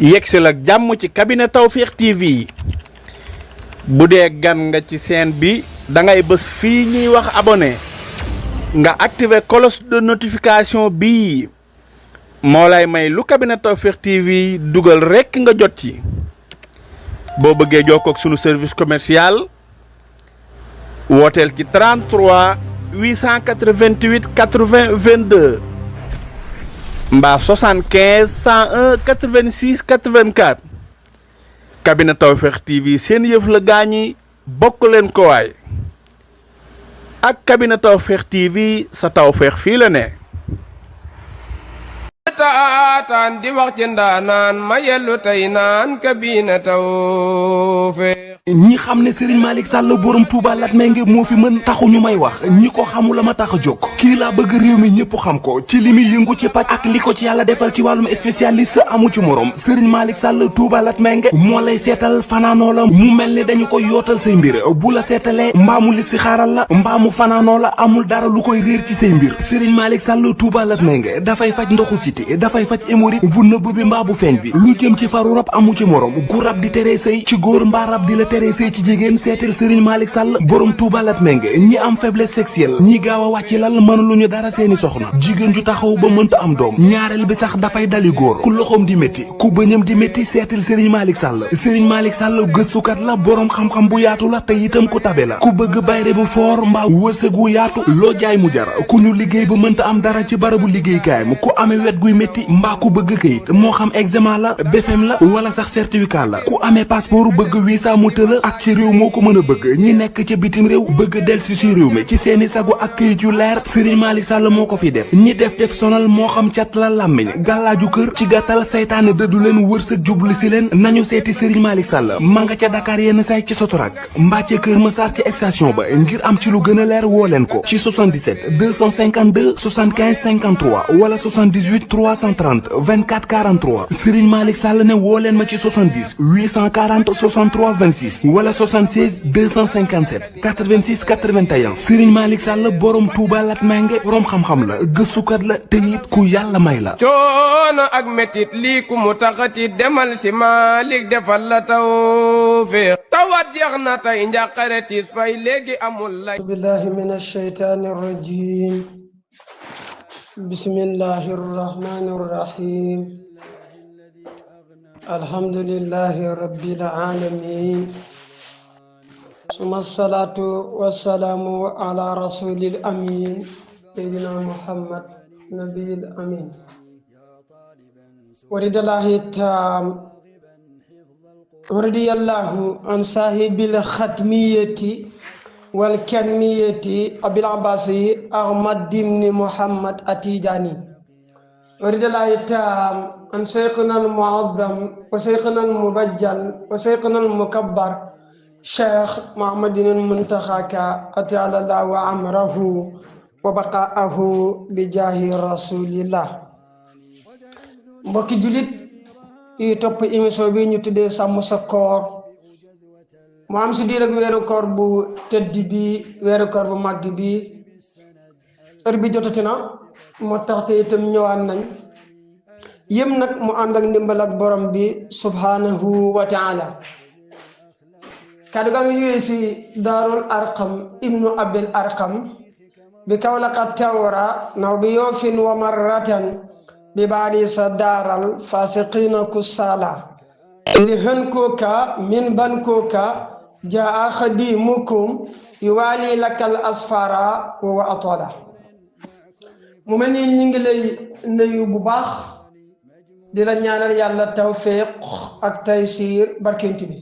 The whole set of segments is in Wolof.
yegsil ak jàmm ci cabinet Tawfekh TV bu dee gan nga ci chaîne bi da ngay bës fii ñuy wax abonné nga activer cloche de notification bii moo lay may lu cabinet Tawfekh TV dugal rekk nga jot ci boo bëggee jokkoo ak sunu service commercial wooteel ci 33 888 80 22 mbaa 75 101 86 84 cabinet Tawfekh TV seen yëf la gaañi bokk leen ko waay ak cabinet Tawfekh TV sa tawfeex fii la ne. taataan di wax ci ndaanaan ma yellu tey naan cabinet Tawfekh. ñi xam ne Serigne Malick Sall borom Touba Latmingué moo fi mën taxu ñu may wax ñi ko xamul la ma tax a jóg kii laa bëgg réew mi ñëpp xam ko ci li muy yëngu ci paj ak li ko ci yàlla defal ci wàllum spécialiste amu ci morom Serigne Malick Sall Touba Latmingué moo lay seetal fanaanoo la mu mel ni dañu koy yootal say mbir bu la seetalee mbaamu li si xaaral la mbaamu fanaanoo la amul dara lu koy réer ci say mbir Serigne Malick Sall Touba Latmingué dafay faj ndoxu siti dafay faj hémorroïde bu nëbb bi mbaa bu feeñ bi lu jëm ci faru rab amu ci morom gu rab di teree sëy ci góor mbaa rab di la teree sëy ci jigéen seetal Serigne Malick Sall borom Touba Latmingué ñi am faiblesse sexuelle ñi gaaw a wàcc lal mën lu ñu dara seeni soxna jigéen ju taxaw ba mënta am doom ñaareel bi sax dafay dali góor ku loxoom di métti ku bëñam di métti seetal Serigne Malick Sall Serigne Malick Sall gëstukat la borom xam-xam bu yaatu la te itam ku tabe la ku bëgg bayre bu foor mbaa wërsëg wu yaatu loo jaay mu jar ku ñu liggéey ba mënta am dara ci barabu liggéeykaayam ku amee wet guy métti mbaa ku bëgg këyit moo xam examen la BFEM la wala sax certificat la ku amee passeport bëgg visa mu tëla ak ci réew moo ko mën a bëgg ñi nekk ca bitim réew bëgg delsi si réew mi ci seeni sagu ak këyit yu leer Serigne Malick Sall moo ko fi def ñi def sonal moo xam cat la làmmiñ gàllaaju kër ci gàttal saytaane dëddu leen wërsëg jublu si leen nañu seeti Serigne Malick Sall ma nga ca Dakar yenn say ci Sotorak mbaa ca Kër Massar ci station ba ngir am ci lu gën a leer woo leen ko ci 77 252 75 53 wala 78 330 24 43 Serigne Malick Sall ne woo leen ma ci 70 840 63 26 wala 76 257 86 81 Serigne Malick Sall borom Touba Latmingué borom xam-xam la gëstukat la te it ku yàlla may la. coono ak métit lii ku mu taxati demal si Malick defal la Tawfekh tawat jeex na tey njàqare tiis fay léegi amul lay. billahi min ash-shaytaani rajim bismillahi rahmani rahim alhamdulillahi rabbil alamin summa salatu wassalamu ala rasulil amin sayyidina muhammad nabiyil amin waridallahi tam waridiyallahu an sahibil khatmiyati wal kanmiyati abil abbasi ahmad dimni muhammad atijani waridallahi tam an shaykhina al muazzam wa shaykhina al mubajjal wa shaykhina al mukabbar cheikh Mouhamadinil Muntaxa atala Allah wa amrahu wa baqaahu bi jaahi rasulillah mbokki julit yi topp émission bi ñu tuddee sàmm sa koor mu am si diir ak weeru koor bu tedd bi weeru koor bu màgg bi heure bi jotati na moo tax te itam ñëwaat nañ yëm nag mu ànd ak ndimbal ak borom bi subhanahu wa taala kaddu gaa ngi ñëwee si daarul arqam ibnu abil arqam bi kawlaqa tawra naw bi yoofin wa marratan bi baadi sa daaral fasiqina kusala li hën kooka min ban kooka jaa xadimukum yuwaali lakal asfara wa atola mu mel ni ñu ngi lay nuyu bu baax di la ñaanal yàlla tawfiq ak taysir barkenti bi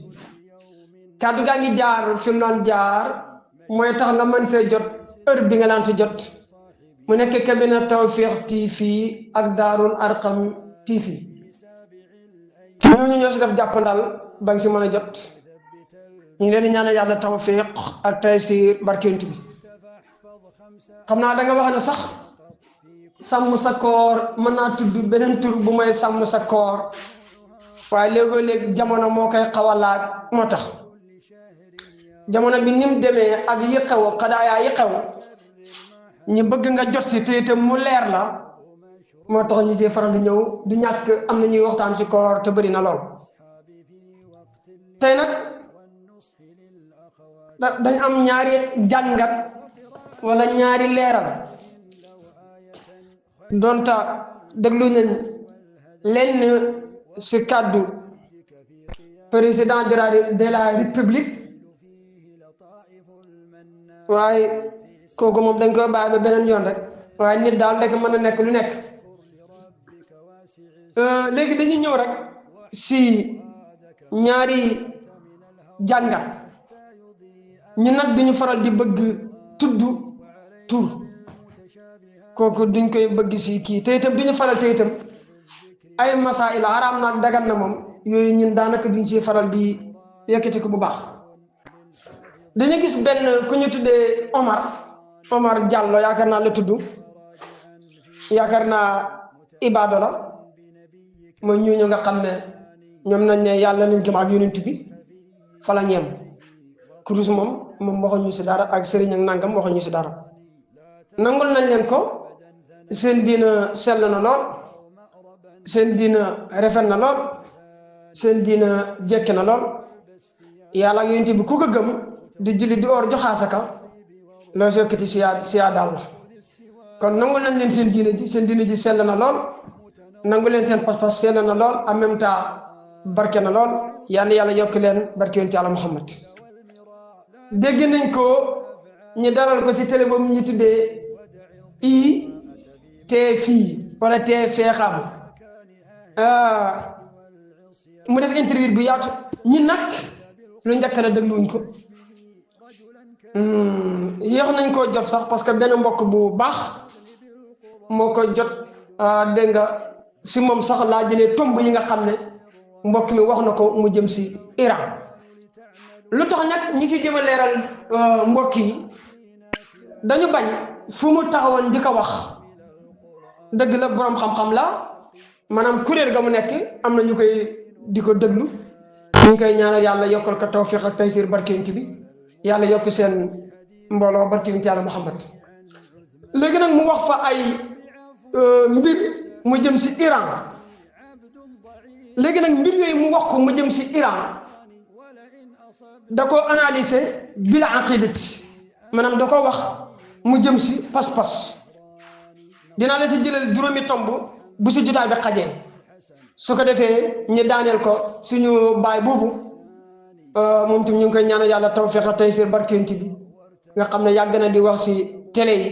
kaddu gaa ngi jaar fi mu naan jaar mooy tax nga mën see jot heure bi nga naan si jot mu nekk cabinet Tawfekh TV ak daarul arqam TV ñooñu ñoo si def jàppandal ba nga si mën a jot ñu ngi leen di ñaanal yàlla tawfiq ak taysir barkent bi xam naa da nga wax ne sax sàmm sa koor mën naa tudd beneen tur bu may sàmm sa koor waaye léegoo-léeg jamono moo koy xaw a laaj moo tax jamono bi ni mu demee ak yi xew xadaayaa yi xew ñi bëgg nga jot si te itam mu leer la moo tax ñu see faral di ñëw du ñàkk am na ñuy waxtaan si koor te bëri na lool tey nag dañ am ñaari jàngat wala ñaari leeral donta déglu nañ lenn si kàddu président de la république waaye kooku moom dañ koy bàyyi ba beneen yoon rek waaye nit daal ndek mën a nekk lu nekk léegi dañuy ñëw rek si ñaari jàngat ñu nag duñu faral di bëgg tudd tur kooku duñ koy bëgg si kii te itam duñu faral te itam ay masaa'il xaraam naag dagan na moom yooyu ñun daanaka duñ ci faral di yëkkati ko bu baax dañu gis benn ku ñu tuddee Omar Diallo yaakaar naa la tudd yaakaar naa ibaado la mooy ñooñu nga xam ne ñoom nañ ne yàlla nañ gëm ak yonent bi fa la ñeem kurus moom waxuñu si dara ak sëriñ ak nangam waxuñu si dara nangul nañ leen ko seen diina sell na lool seen diina rafet na lool seen diina jekk na lool yàlla ak yonent bi ku ko gëm di julli di or joxaasaka loo sokkati siyaa daal la kon nangul nañ leen seen diina ji sell na lool nangu leen seen pas-pas sell na lool en même temps barke na lool yàlla yokk leen barke yonent yàlla Muhammad dégg nañ ko ñu dalal ko si télé boobu ñu tuddee ITV wala TFM mu def interview bu yaatu ñi nag lu njëkk la dégluwuñ ko yéex nañ koo jot sax parce que benn mbokk bu baax moo ko jot dégg nga si moom sax laa jëlee tomb yi nga xam ne mbokk mi wax na ko mu jëm si Iran lu tax nag ñi si jëm a leeral mbokk yi dañu bañ fu mu taxawoon di ko wax dëgg la boroom xam-xam la maanaam kuréel ga mu nekk am na ñu koy di ko déglu ñu koy ñaanal yàlla yokkal ko tawfiq ak taysir barkeent bi yàlla yokk seen mbooloo barkeent yàlla Muhammad léegi nag mu wax fa ay mbir mu jëm si Iran léegi nag mbir yooyu mu wax ko mu jëm si Iran da ko analyser bil aqidati maanaam da ko wax mu jëm si pas-pas dinaa la si jëlal juróomi tomb bu si jotaay bi xajee su ko defee ñu daaneel ko suñu baay boobu moom tam ñu ngi koy ñaanal yàlla tawfiq ak taysir barkeent bi nga xam ne yàgg na di wax si télé yi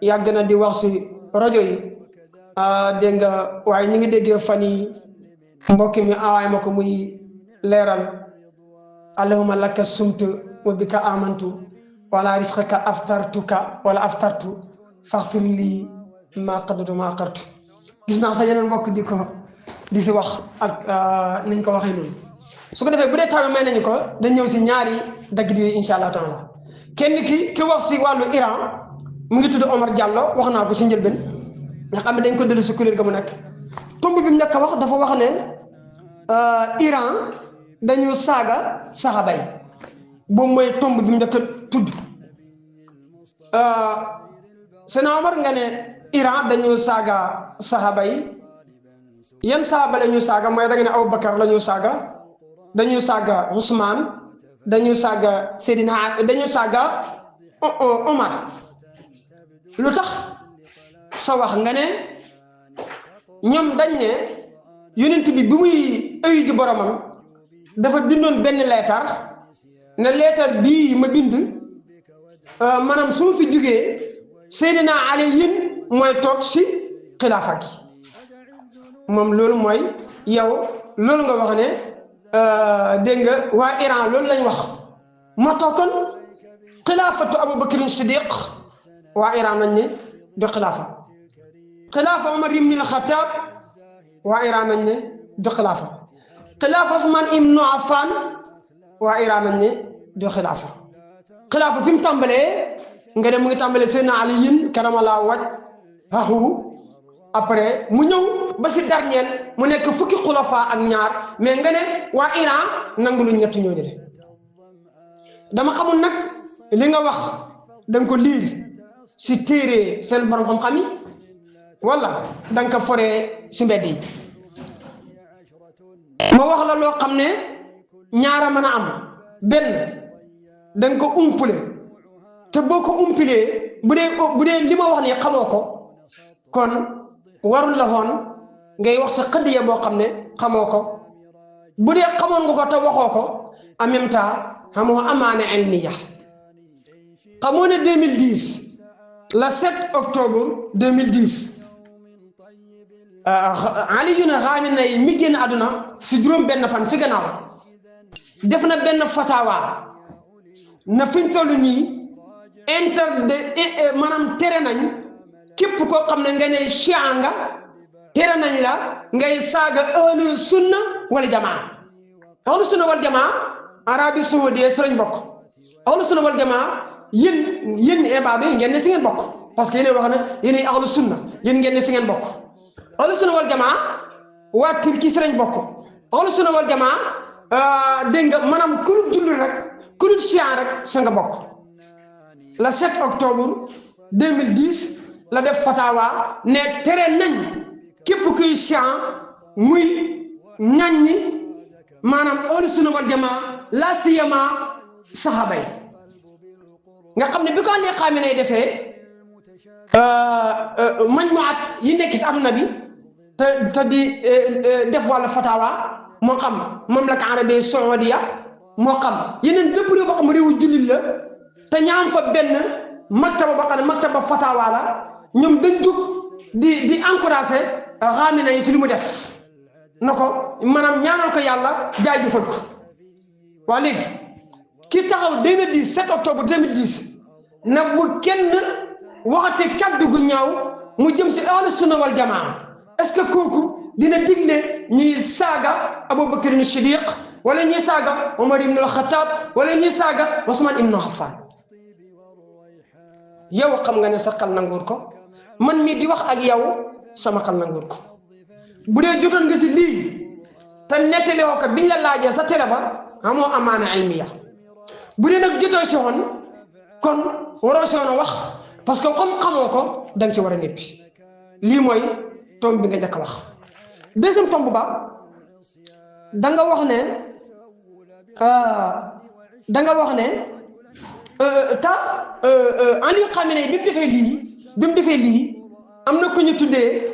yàgg na di wax si rajo yi dégg nga waaye ñu ngi déggee fan yi mbokk mi awaay ma ko muy leeral allahumma laka sumtu wa bika amantu wala risqaka aftartuka wala aftartu faghfir li ma qaddatu ma aqartu gis naa sa yeneen mbokk di si wax ak niñ ko waxee noonu su ko defee bu dee taw may nañu ko dañ ñëw si ñaari daggit yooyu incha allah taala kenn ki wax si wàllu Iran mu ngi tudd Omar Diallo wax naa ko si njëlbeen nga xam ne dañ ko dellu si kuréel ga mu nekk tomb bi mu nekk wax dafa wax ne Iran dañu saaga saxaaba yi boobu mooy tomb bi mu njëkk a tudd Seydina Omar nga ne Iran dañu saaga saxaaba yi yan saxaaba la ñu saaga mooy da nga ne Abubakar la ñu saaga dañu saaga Ousmane dañu saaga Seydina dañu saaga Omar lu tax sa wax nga ne ñoom dañ ne yonent bi bi muy ëyu ji boromam dafa bindoon benn leetar ne leetar bii ma bind maanaam su ma fi jugee Seydina Ali yin mooy toog si xilaafa gi moom loolu mooy yow loolu nga wax ne dégg nga waa Iran loolu lañ wax moo tax kon xilaafatu Abubakrin Siddiq waa Iran nañ ne du xilaafa Omar ibn al-Khattab waa Iran nañ ne du xilaafa Ousmane ibn Affan waa Iran nañ ne du xilaafa fi mu tàmbalee nga dem mu ngi tàmbalee Seydina Ali yin karamallahu wajhahu après mu ñëw ba si dernier mu nekk fukki xulafa ak ñaar mais nga ne waa Iran nangu luñ ñett ñooñu de dama xamul nag li nga wax da nga ko liir si téere seen borom xam-xam yi wala da nga ko foree si mbedd yi ma wax la loo xam ne ñaara mën a am benn da nga ko umpule te boo ko umpilee bu dee li ma wax ne xamoo ko kon warul la woon ngay wax sa xëddiya boo xam ne xamoo ko bu dee xamoon nga ko te waxoo ko en même temps xamoo amaana ilmiya xamoo ne 2010 le 7 octobre 2010 Aliyun Khamenei mi génn àdduna si juróom benn fan si gannaaw def na benn fatawa na fiñ toll nii maanaam tere nañ képp koo xam ne nga ne chia nga tere nañ la ngay saaga ahlu sunna wal jamaa ahlu sunna wal jamaa Arabie Saoudite si lañ bokk ahlu sunna wal jamaa yéen eba bi ngeen ne si ngeen bokk parce que yéen wax na yéen ahlu sunna yéen ngeen ne si ngeen bokk ahlu sunna wal jamaa waa Turki si lañ bokk ahlu sunna wal jamaa dégg nga maanaam ku dul jullit rek ku dul chia rek sa nga bokk le 7 octobre 2010 la def fatawa ne tere nañ képp kuy chia muy ŋàññi maanaam ahlu sunna wal jamaa la siyama saxaaba yi nga xam ne bi ko Ali Khamenei defee majmuat yi nekk si àdduna bi te di def wàllu fatawa moo xam mamlaka arabe saoudia moo xam yeneen bépp réew boo xam réewu jullit la te ñaan fa benn maktaba boo xam ne maktaba fatawa la ñoom dañ jug di encouragé Khamenei si li mu def na ko maanaam ñaanal ko yàlla jaajëfal ko waa léegi ki taxaw 2010 7 octobre 2010 nag bu kenn waxate kaddu gu ñaaw mu jëm si ahlu sunna wal jamaa est-ce que kooku dina digle ñuy saaga Aboubacar ibn Siddiq wala ñuy saaga Omar ibn al-Khattab wala ñuy saaga Ousmane ibn Affan yow xam nga ne sa xel nanguur ko man mii di wax ak yow sama xel nanguur ko bu dee jotoon nga si lii te nettali ko biñ la laajee sa télé ba amoo amaana ilmiya bu dee nag jotoo si woon kon waroo si woon a wax parce que comme xamoo ko da nga si war a néppi lii mooy tomb bi nga njëkk a wax deuxième tomb ba da nga wax ne Ali Khamenei bi mu defee lii am na ku ñu tuddee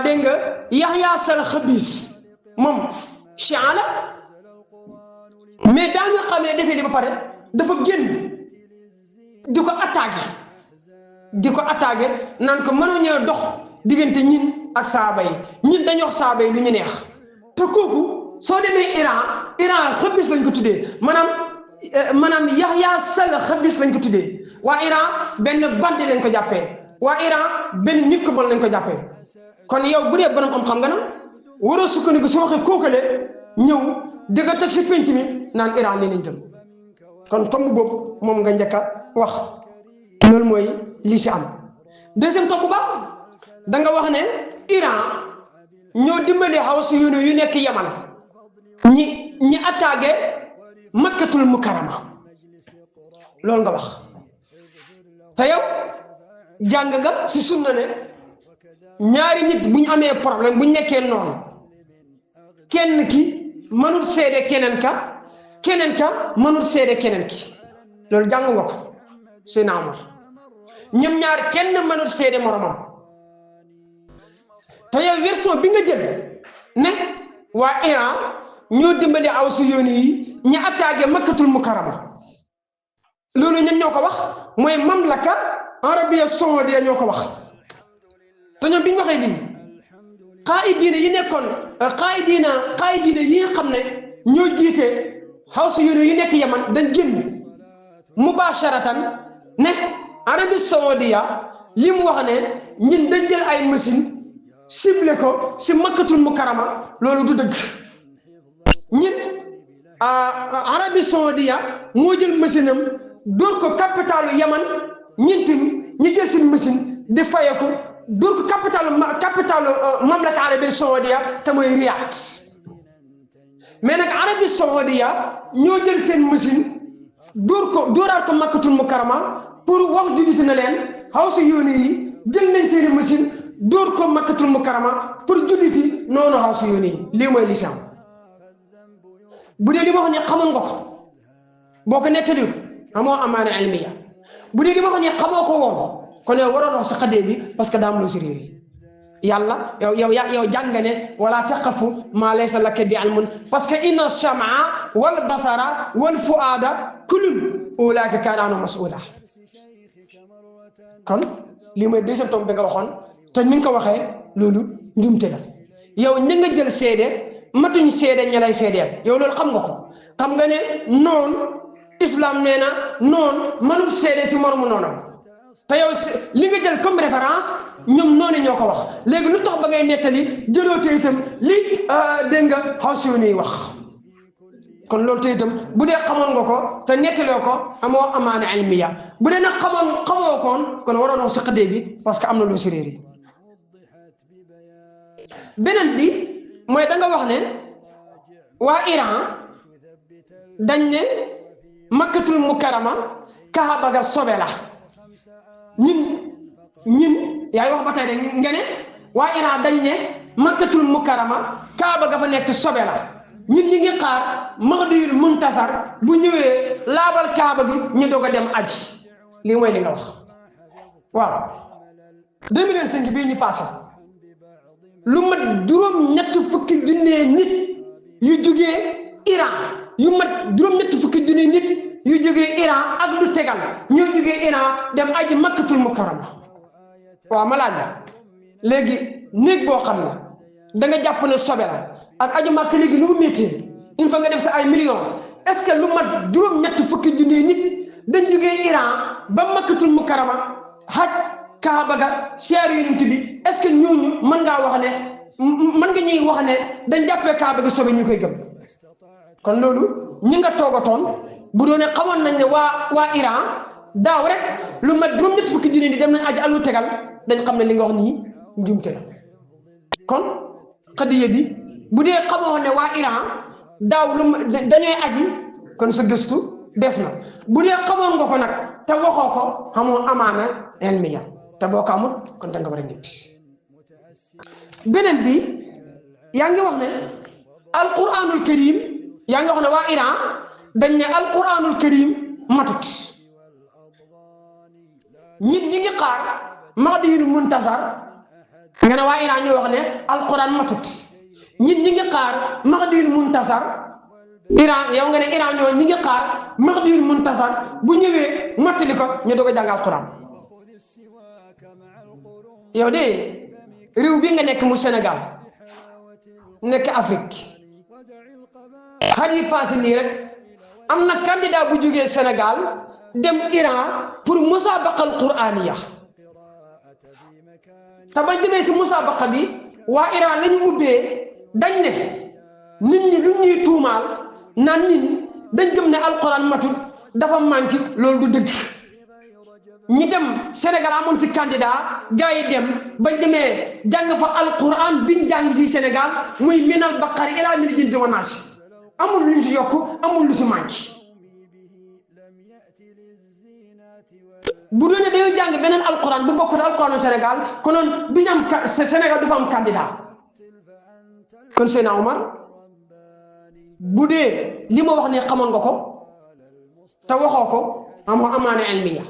dégg nga Yahya Sal Khabis moom chia la mais daa nga xam ne defee li ba pare dafa génn di ko attaqué naan ko mënoo ñëw dox diggante ñin ak saaba yi ñin dañuy wax saaba yi lu ñu neex te kooku soo demee Iran Khabis lañ ko tuddee maanaam Yahya Sal Khabis lañ ko tuddee waa Iran benn bandi lañ ko jàppee waa Iran benn nit ko bon lañ ko jàppee kon yow bu dee borom xam-xam nga na waroo sukkandiku su waxee kookale ñëw di nga teg si penc mi naan Iran lii lañ jëm kon tomb boobu moom nga njëkk a wax loolu mooy lii si am deuxième tomb ba da nga wax ne Iran ñoo dimbali Hawsi yu nekk Yaman ñi attaqué Makkatul Mukarrama loolu nga wax te yow jàng nga si sunna ne ñaari nit bu ñu amee problème bu ñu nekkee noonu kenn ki mënul seede keneen ka mënul seede keneen ki loolu jàng nga ko Seydina Omar ñoom ñaar kenn mënul seede moromam te yow version bi nga jël ne waa Iran ñoo dimbali Hawsi yi ñi attaqué Makkatul Mukarrama loolu ñan ñoo ko wax mooy mamlaka Arabia Saoudia ñoo ko wax te ñoom bi ñu waxee lii xaayidiina yi nekkoon xaayidiina yi nga xam ne ñoo jiite Hawsi yi nekk Yaman dañ génn mubasharatan ne Arabie Saoudia li mu wax ne ñun dañ jël ay machine ciblé ko si Makkatul Mukarrama loolu du dëgg ñun Arabie Saoudia moo jël machine am dóor ko capitalu Yaman ñi jël seen machine di faye ko dóor ko capitalu mamlaka Arabie Saoudia te mooy Riyad mais nag Arabie Saoudia ñoo jël seen machine dóoraat ko Makkatul Mukarrama pour wax jullit na leen Hawsi yi jël nañ seen machine dóor ko makkatul mukarrama pour julliti noonu xaasu yoon yi lii mooy lislaam bu dee li ma wax ne xamoon nga ko boo ko nettaliw amoo amaana ilmiya bu dee li ma wax ne xamoo ko woon kon yow waroon wax sa xadee bi parce que daa am loo si réer yàlla yow jàng ne wala taqafu maa laysa laka bi ilmun parce que inna samaa wal basara wal fuaada kullun ulaaka kaana anhu mas'uula kon lii mooy deuxième tombe bi nga waxoon te ni nga ko waxee loolu njumte la yow ña nga jël seede matuñ seede ña lay seedeel yow loolu xam nga ko xam nga ne noon islam nee na noon mënul seede si moromu noonam te yow li nga jël comme référence ñoom noonu ñoo ko wax léegi lu tax ba ngay nettali jëloo te itam li dégg nga xawsiyoon yi wax kon loolu te itam bu dee xamoon nga ko te nettaloo ko amoo amaana ilmiya bu dee nag xamoo koon kon waroon wax si xadee bi parce que am na loo si réer yi beneen bi mooy da nga wax ne waa Iran dañ ne makkatul mukarrama kaaba ga sobe la ñin yaay wax ba tey de nga ne waa Iran dañ ne makkatul mukarrama kaaba ga fa nekk sobe la ñun ñi ngi xaar Mahdiyul Muntasar bu ñëwee laabal kaaba gi ñu doog a dem aji lii mooy li nga wax waaw 2025 bii ñu passé lu mat juróom-ñett fukki junne nit yu jógee Iran yu mat juróom-ñett fukki junne nit yu jógee Iran ak lu tegal ñoo jógee Iran dem aji makkatul mukarrama waaw ma laaj la léegi néeg boo xam ne da nga jàpp ne sobe la ak aju makk léegi lu mu méttee il faut nga def sa ay millions est-ce que lu mat juróom-ñett fukki junne nit dañ jógee Iran ba makkatul mukarrama xaj kaaba ga seer yonent bi est-ce que ñooñu mën ngaa wax ne mën nga ñuy wax ne dañ jàppee kaaba ga sobe ñu koy gëm kon loolu ñi nga toogatoon bu doone xamoon nañ ne waa Iran daaw rek lu mat juróom-ñett fukki junne ni dem nañ aji alu tegal dañ xam ne li nga wax nii njumte la kon xadiya bi bu dee xamoo ne waa Iran daaw dañuy aji kon sa gëstu des na bu dee xamoon nga ko nag te waxoo ko xamoo amaana ilmiya te boo ko amul kon da nga war a nit beneen bi yaa ngi wax ne alquranul karim yaa ngi wax ne waa Iran dañ ne alquranul karim matut ñi ngi xaar Mahdiyul Muntasar nga ne waa Iran ñoo wax ne alquran matut ñi ngi xaar Mahdiyul Muntasar Iran yow nga ne Iran ñoo ñi ngi xaar Mahdiyul Muntasar bu ñëwee mottali ko ñu doog a jàng alquran yow de réew bi nga nekk mu Sénégal nekk Afrique xar yi passé nii rek am na candidat bu jógee Sénégal dem Iran pour musabaqal qur'aniya te bañ demee si musabaqa bi waa Iran lañu ubbee dañ ne nit ñi lu ñuy tuumaal naan nit dañ gëm ne alquran matul dafa manqué loolu du dëgg ñi dem Sénégal amoon si candidat gars yi dem bañ demee jàng fa alquran biñ jàng si Sénégal muy minal baqari ila min jinsi wa naas amul lu si yokk amul lu si manqué bu doone dañoo jàng beneen alquran bu bokkut alquranu Sénégal konoon biñ am Sénégal dafa am candidat kon Seydina Omar bu dee li ma wax ne xamoon nga ko te waxoo ko amoo amaana ilmiya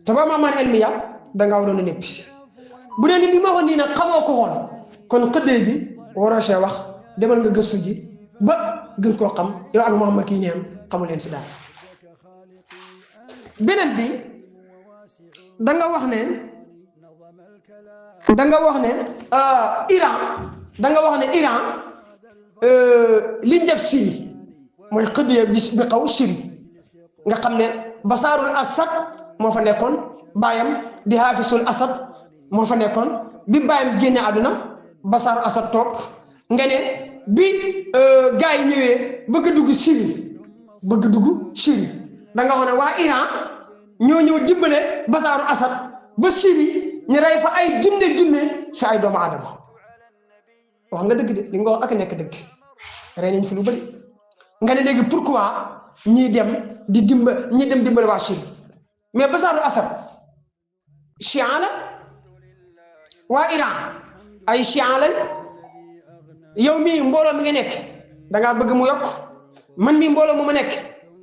te ba ma amaana ilmiya dangaa waroon a néppi bu dee ni li ma wax nii nag xamoo ko woon kon xëddee bi waroo see wax demal nga gëstu ji ba gën koo xam yow ak Muhammad kii neem xamu leen si daal beneen bi da nga wax ne Iran liñ def Syrie mooy xëddee bi xaw Syrie nga xam ne Basarul Asad moo fa nekkoon baayam di Hafisul Asad moo fa nekkoon bi baayam génne àdduna Basarul Asad toog nga ne bi gars yi ñëwee bëgg a dugg Syrie da nga wax ne waa Iran ñoo ñëw dimbale Basarul Asad ba Syrie ñu rey fa ay junne si ay doomu aadama wax nga dëgg de li nga wax ak nekk dëgg rey nañ fi lu bëri nga ne léegi pourquoi ñi dem dimbale waa Syrie mais Basarul Asad chian la waa Iran ay chian lañ yow mii mbooloo mi nga nekk da ngaa bëgg mu yokk man mii mbooloo mu ma nekk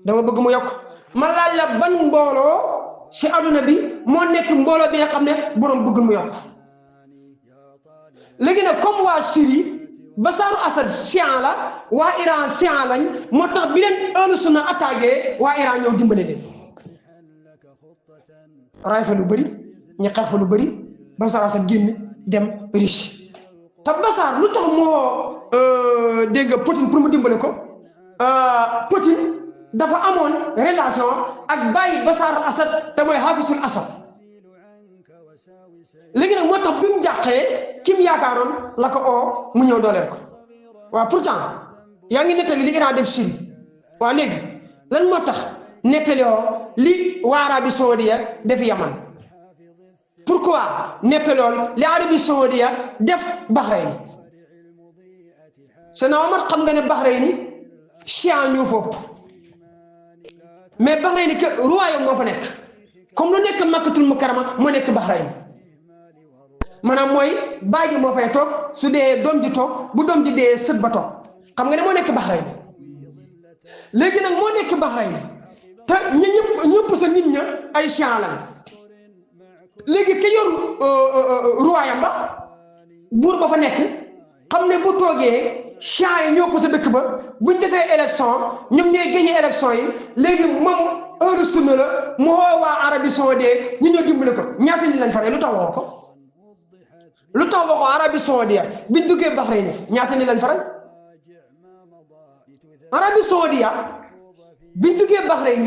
dama bëgg mu yokk ma laaj la ban mbooloo si aduna bi moo nekk mbooloo bi nga xam ne borom bëgg mu yokk léegi nag comme waa Syrie Bachar Assad chian la waa Iran chian lañ moo tax bi leen ahlu sunna attaqué waa Iran ñëw dimbale leen ray fa lu bëri ñu xeex fa lu bëri Bachar Assad génn dem riche te Bachar lu tax moo dégg nga Poutine pour mu dimbale ko Poutine dafa amoon relation ak bàyyi Bachar Assad te mooy Hafisul Assad léegi nag moo tax bi mu jàqee ki mu yaakaaroon la ko oo mu ñëw dooleel ko waaw pourtant yaa ngi nettali li Iran def Syrie waaw léegi lan moo tax nettali oo li waa Arabie Saoudite def Yaman pourquoi nettalool li Arabie Saoudite def Bahreïn Seydina Omar xam nga ne Bahreïn chian ñoo foofu mais Bahreïn que royaume moo fa nekk comme lu nekk Makkatul Mukarrama moo nekk Bahreïn maanaam mooy baay ji moo fay toog su dee doom ji toog bu doom ji dee sët ba toog xam nga ne moo nekk Bahreïn léegi nag moo nekk Bahreïn te ñëpp sa nit ña ay chian lañ léegi ki yor royaume ba buur ba fa nekk xam ne bu toogee chian yi ñoo ko sa dëkk ba buñ defee élection ñoom ñooy gagné élection yi léegi moom heure sunna la mu woo waa Arabie Saoudite ñu ñëw dimbale ko ñaata nit lañ fa rey lu tax waxoo ko lu tax waxoo Arabie Saoudite biñ duggee Bahreïn ñaata nit lañ fa rey Arabie Saoudite biñ duggee Bahreïn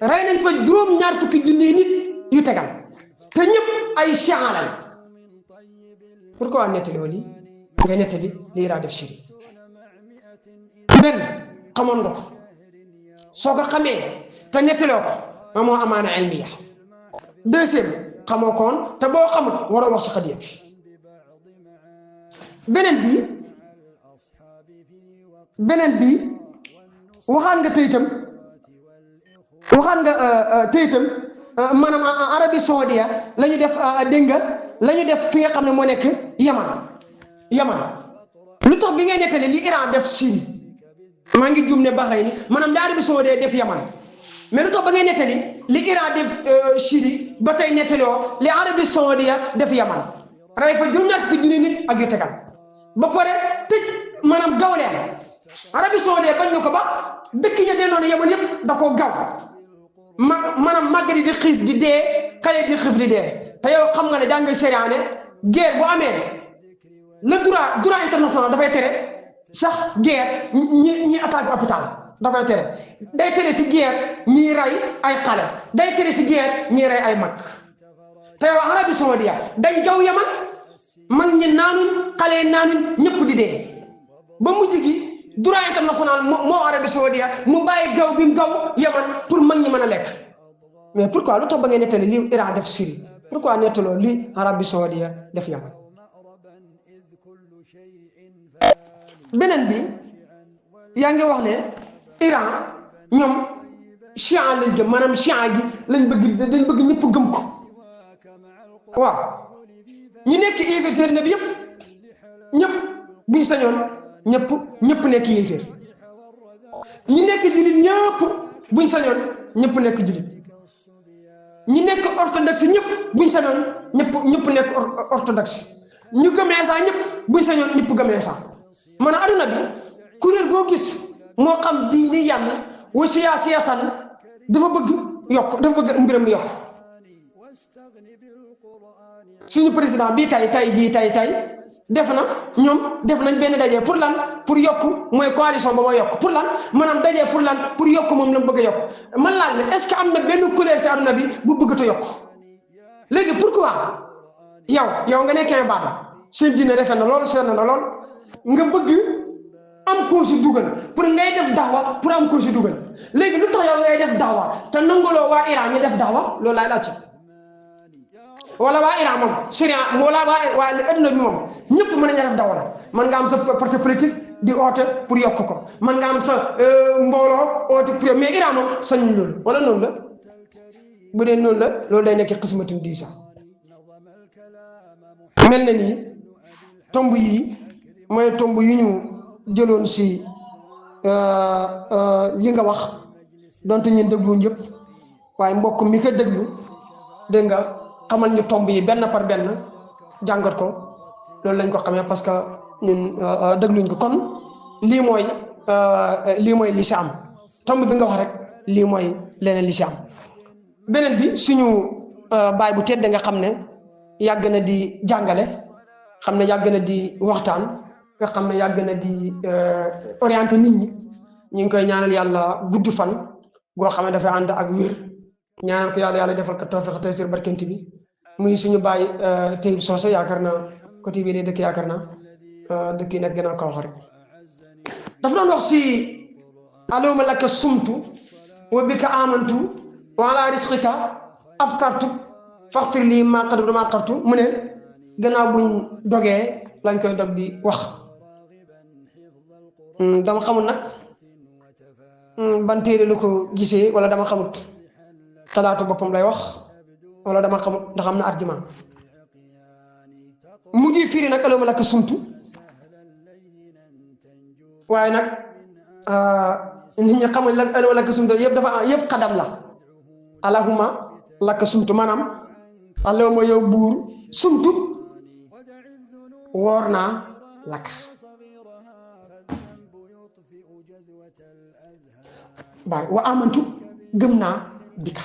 rey nañ fa juróom-ñaar fukki junni nit yu tegal te ñëpp ay chian lañ pourquoi nettali lii nga nettali li Iran def Syrie benn xamoon nga ko soo ko xamee te nettaloo ko amoo amaana ilmiya deuxième xamoo koon te boo xamut waroo wax si xadiya bi beneen bi waxaan nga tey itam maanaam Arabie Saoudite la ñu def dégg nga la ñu def fi nga xam ne moo nekk Yaman lu tax bi ngay nettali li Iran def Syrie maa ngi juum ne Bahreïn maanaam li Arabie Saoudite def Yaman mais lu tax ba ngay nettali li Iran def Syrie ba tey nettaloo li Arabie Saoudite def Yaman rey fa juróom-ñaar fukki junni nit ak yu tegal ba pare tëj maanaam gaw leen Arabie Saoudite bañ na ko ba dëkk ya denoon Yaman yëpp da koo gaw maanaam màggat yi di xiif di dee xale di xiif di dee te yow xam nga ne jàng sharia ne guerre bu amee le droit international dafay tere sax guerre ñi attaque hôpital dafay tere day tere si guerre ñiy rey ay xale day tere si guerre ñiy rey ay mag te yow Arabie Saoudite dañ gaw Yaman mag ñi naanuñ xale naanuñ ñëpp di dee ba mujj gi droit international moo Arabie Saoudite mu bàyyi gaw bi gaw Yaman pour mag ñi mën a lekk mais pourquoi lu tax ba ngay nettali li Iran def Syrie pourquoi nettaloo li Arabie Saoudite def Yaman beneen bi yaa ngi wax ne Iran ñoom chian lañ gëm maanaam chian gi dañ bëgg ñëpp gëm ko waaw ñi nekk yéeféer na bi yëpp ñëpp buñ sañoon ñëpp nekk yéeféer ñi nekk julit ñëpp buñ sañoon ñëpp nekk julit ñi nekk orthodoxe ñëpp buñ sañoon ñëpp nekk orthodoxe ñu gëmee sax ñëpp buñ sañoon ñëpp gëmee sax maanaam aduna bi kuréel goo gis moo xam diini yàlla wa siyaasiyatan dafa bëgg mbiram yokk suñu président bii tay def nañ benn daje pour lan pour yokk mooy coalition ba mooy yokk pour lan maanaam daje pour lan pour yokk moom la mu bëgg a yokk man laaj ne est-ce que am na benn kuréel ci aduna bi bu bëgg a yokk léegi pourquoi yow nga nekkee baata seen diine rafet na lool seet na lool nga bëgg am ko si dugal pour ngay def dawa pour am ko si dugal léegi lu tax yow ngay def dawa te nanguloo waa Iran ñu def dawa loolu laay laaj wala waa Iran moom Syria wala waa adduna bi moom ñëpp mën nañu def dawa la man nga am sa parti politique di oote pour yokk ko man nga am sa mbooloo oote pour mais Iran moom sañuñ loolu wala noonu la bu dee noonu la loolu day nekk xismatum diisa mel na ni tomb yi mooy tomb yu ñu jëloon si li nga wax donte ñun dégluwuñ yëpp waaye mbokk mi ko déglu dégg nga xamal ñu tomb yi benn par benn jàngat ko loolu lañ ko xamee parce que ñun dégluñ ko kon lii mooy li si am tomb bi nga wax rek lii mooy leneen li si am beneen bi suñu baay bu tedd nga xam ne yàgg na di jàngale xam ne yàgg na di waxtaan nga xam ne yàgg na di orienté nit ñi ñu ngi koy ñaanal yàlla gudd fan goo xam ne dafay ànd ak wér ñaanal ko yàlla defal ko tawfiq taysir barkenti bi muy suñu baay Taïb Socé yaakaar naa côté bii lay dëkk yaakaar naa dëkk yi nag gën a kaw rek dafa doon wax si alawma laka sumtu wa bika amantu wa ala risqika aftartu faghfir li ma qadamtu ma qartu mu ne gannaaw buñ dogee lañ koy dog di wax dama xamul nag ban téere la ko gisee wala dama xamut xalaatu boppam lay wax wala dama xamut ndax am na argument mu ngi firi nag alawma laka sumtu waaye nag nit ñi xamuñ la alawma laka sumtu yëpp xadam la allahumma laka sumtu maanaam allahumma yow buur sumtu woor naa lakka baay wa amantu gëm naa bika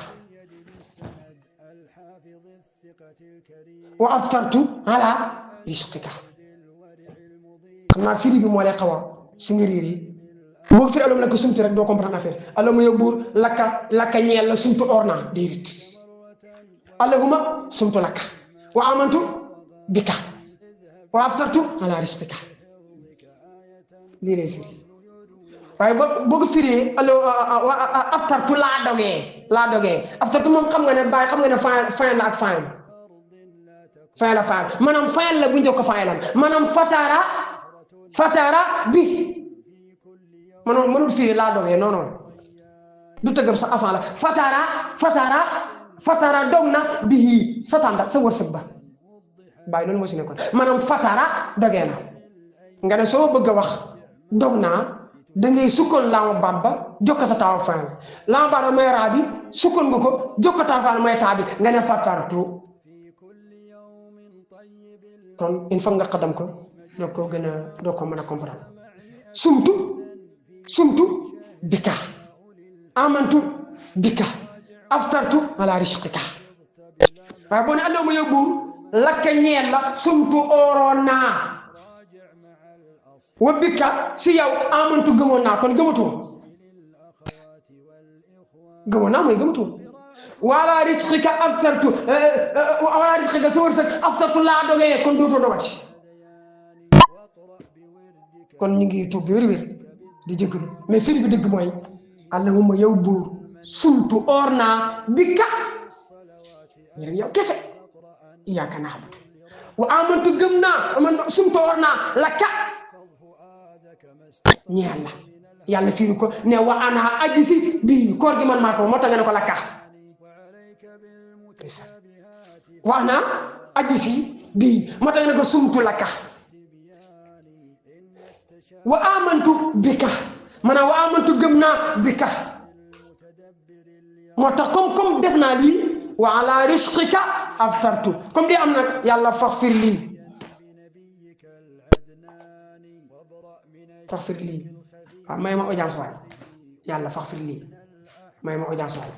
wa aftartu ala risqika xam naa firi bi moo lay xaw a si nga riir yi boo firi alom lakka sumtu rek doo comprendre affaire allahumma yow buur lakka ñeel la sumtu or naa déedéet allahumma sumtu lakka wa amantu bika wa aftartu ala risqika lii lay firi waaye boo ko firee aftartu laa dogee aftartu moom xam nga ne bàyyi xam nga ne fin la ak fin la maanaam fin la bu njëkk fin la maanaam fatara bi mënul firi laa dogee non du tëggam sa avant la fatara dog na bii sa tànda sa wërsëg ba bàyyi loolu moo si nekkoon maanaam fatara dogee na nga ne soo bëgg a wax dog naa da ngay sukkoon laama baat ba jokka sa taaw fan laama baat ba may raa bi sukkoon nga ko jokka taaw fan may taa bi nga ne fatartu kon il faut nga xadam ko doo ko mën a comprendre sumtu bika amantu bika aftartu ala risqika waaye boo ne allahumma yow buur lakka ñeel la sumtu ooroon naa wa bika si yow amantu gëmoon naa kon gëmatoo mooy gëmatoo wala risqika aftartu sa wërsëg aftartu laa dogee kon dootoo dogati kon ñu ngi tuub wér di jéggalu mais firi bi dëgg mooy allahumma yow buur sumtu oor naa bika ngir yow kese iyyaka na'budu wa amantu gëm naa sumtu oor naa lakka ñeel la yàlla firi ko ne wa ana aji si bii koor gi man maa ko moo tax nga ne ko lakka wa ana aji si bii moo tax nga ne ko sumtu lakka wa amantu bika maanaam wa amantu gëm naa bika moo tax comme def naa lii wa ala risqika aftartu comme di am nag yàlla faghfir lii waaw may ma audience waay yàlla faghfir lii may ma audience waay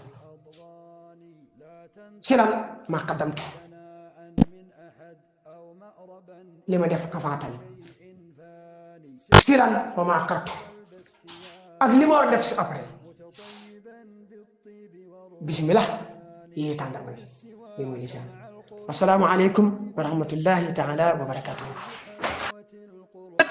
silan ma qaddamtu li ma def avant tey silan wa ma qartu ak li ma war a def si après bismillah yii tàndarma bi li muy lisaan assalaamu aleykum wa rahmatullahi taala wa barakatuhu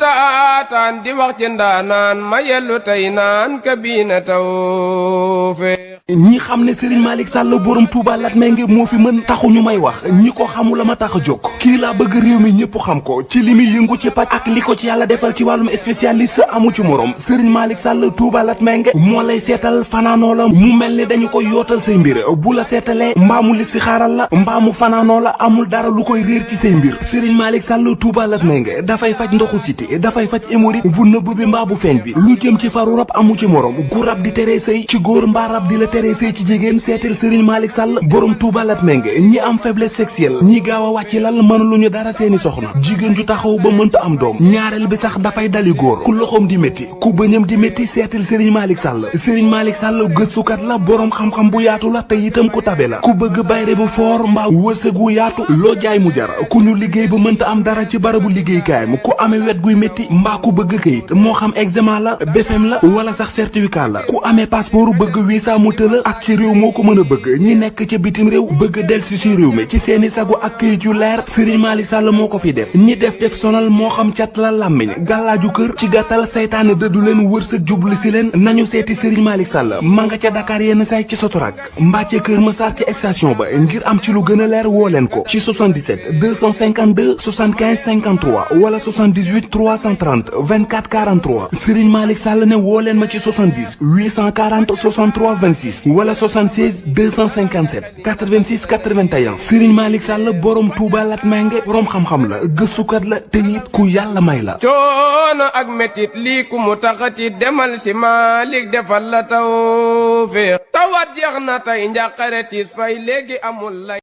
taataan di wax ci ndaanaan ma yellu tey naan kabina tawfeex ñi xam ne Serigne Malick Sall borom Touba Latmingué moo fi mën taxu ñu may wax ñi ko xamul la ma tax a jóg kii laa bëgg réew mi ñëpp xam ko ci li muy yëngu ci paj ak li ko ci yàlla defal ci wàllum spécialiste amu ci morom Serigne Malick Sall Touba Latmingué moo lay seetal fanaanoo la mu mel ni dañu koy yootal say mbir bu la seetalee mbaamu li si xaaral la mbaamu fanaanoo la amul dara lu koy réer ci say mbir Serigne Malick Sall Touba Latmingué dafay faj ndoxu siti dafay faj hémorroïde bu nëbb bi mbaa bu feeñ bi lu jëm ci faru rab amu ci morom gu rab di tere sëy ci góor mbaa rab di la tere sëy ci jigéen seetal Serigne Malick Sall borom Touba Latmingué ñi am faiblesse sexuelle ñi gaaw a wàcc lal mënuluñu dara seeni soxna jigéen ju taxaw ba mënta am doom ñaareel bi sax dafay dali góor ku loxoom di métti ku bëñam di métti seetal Serigne Malick Sall Serigne Malick Sall gëstukat la borom xam-xam bu yaatu la te itam ku tabe la ku bëgg bayre bu foor mbaa wërsëg wu yaatu loo jaay mu jar ku ñu liggéey ba mënta am dara ci barabu liggéeykaayam ku amee wet guy métti mbaa ku bëgg këyit moo xam examen la BFEM la wala sax certificat la ku amee passeport bëgg visa mu tëla ak ci réew moo ko mën a bëgg ñi nekk ca bitim réew bëgg delsi ci réew mi ci seeni sagu ak këyit yu leer Serigne Malick Sall moo ko fi def ñi def sonal moo xam cat la làmmiñ gàllaaju kër ci gàttal saytaane dëddu leen wërsëg jublu si leen nañu seeti Serigne Malick Sall ma nga ca Dakar yenn say ci Sotorak mbaa ca Kër Massar ci station ba ngir am ci lu gën a leer woo leen ko ci 77 252 75 53 wala 78 330 24 43 Serigne Malick Sall ne woo leen ma ci 70 840 63 26 wala 76 257 86 81 Serigne Malick Sall borom Touba Latmingué borom xam-xam la gëstukat la te it ku yàlla may la. coono ak metit lii ku mu taxati demal si Malick defal la tawfeex tawat jeex na tey njàqare tiis fay léegi amul lay.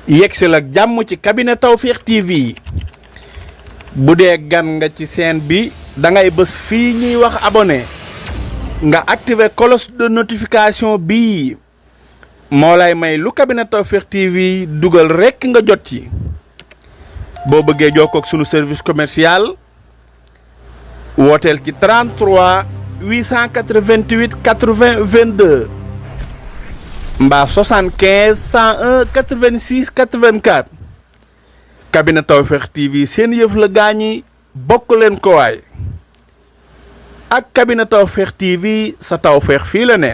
yegsil ak jàmm ci cabinet Tawfekh TV bu dee gan nga ci chaîne bi da ngay bës fii ñuy wax abonné nga activer cloche de notification bii moo lay may lu cabinet Tawfekh TV dugal rekk nga jot ci boo bëggee jokkoo ak sunu service commercial wooteel ci 33 888 80 22 mbaa 75 101 86 84 cabinet Tawfekh TV seen yëf la gaañi bokk leen ko waay ak cabinet Tawfekh TV sa tawfeex fii la ne